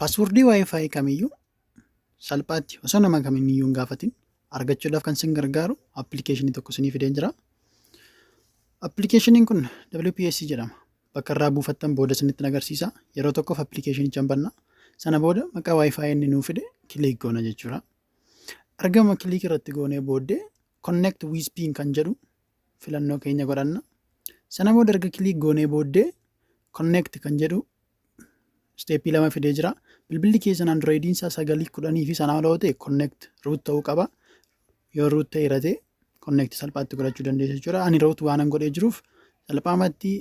Passwordii WiFi kamiyyuu salphaatti osoo nama kamiyyuu hin gaafatin argachuudhaaf kan isin gargaaru applicationii tokko isinii fideen jira. Applicationiin kun WPS jedhama. Bakka irraa buufattan booda isinitti agarsiisa. Yeroo tokkoof applicationicha banna. Sana booda maqaa WiFi inni nuu fide click goona jechuudha. Ergama click irratti goonee booddee "connect with PIN" kan jedhu filannoo keenya godhanna. Sana booda erga click goonee booddee "connect" kan jedhu stepii lama fidee jira. Bilbilli keessan Androidiin isaa 9, 10 fi sanaa ol yoo ta'e connect root ta'uu qaba. Yoo root ta'eera ta'e connect salphaatti godhachuu dandeessu jechuudha. Ani root waanan godhee jiruuf salphaamatti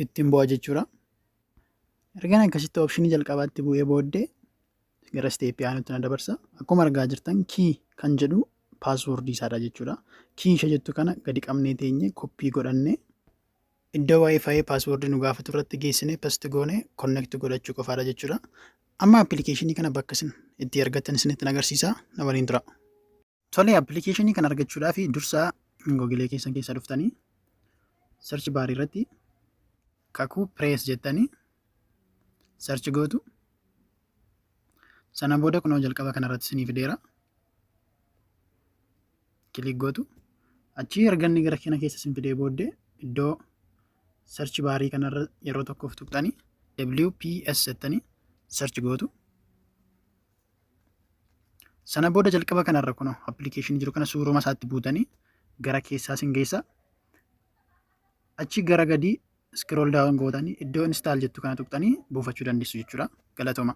ittiin bu'a jechuudha. Ergaan akkasitti optionii jalqabaatti bu'ee booddee gara stepii aanutti na dabarsa. Akkuma argaa jirtan "key" kan jedhu passwordii isaadha jechuudha. "Key" ishee jettu kana gadi qabnee teenye copy godhannee iddoo WiFi passwordii nu gaafatu irratti geessinee paste goonee connect godhachuu qofaadha jechuudha. Amma applicationii kana bakka isin itti argattan isinitti agarsiisa, na waliin tura. Tole, applicationii kana argachuudhaaf dursaa Googleee keessan keessa dhuftanii search barii irratti "Kakuu Press" jettanii search gootu. Sana booda kunoo jalqaba kanarratti isinii fideera. Click gootu. Achii erga inni gara kana keessa isin fidee booddee iddoo search barii kanarra yeroo tokkoof tuqxanii "WPS" jettanii search gootu. Sana booda jalqaba kanarra kunoo applicationii jiru kana suuruma isaatti buutanii gara keessaa isin geessa. Achi gara gadii scroll down gootanii iddoo "install" jettu kana tuqxanii buufachuu dandeessu jechuudha. Galatooma.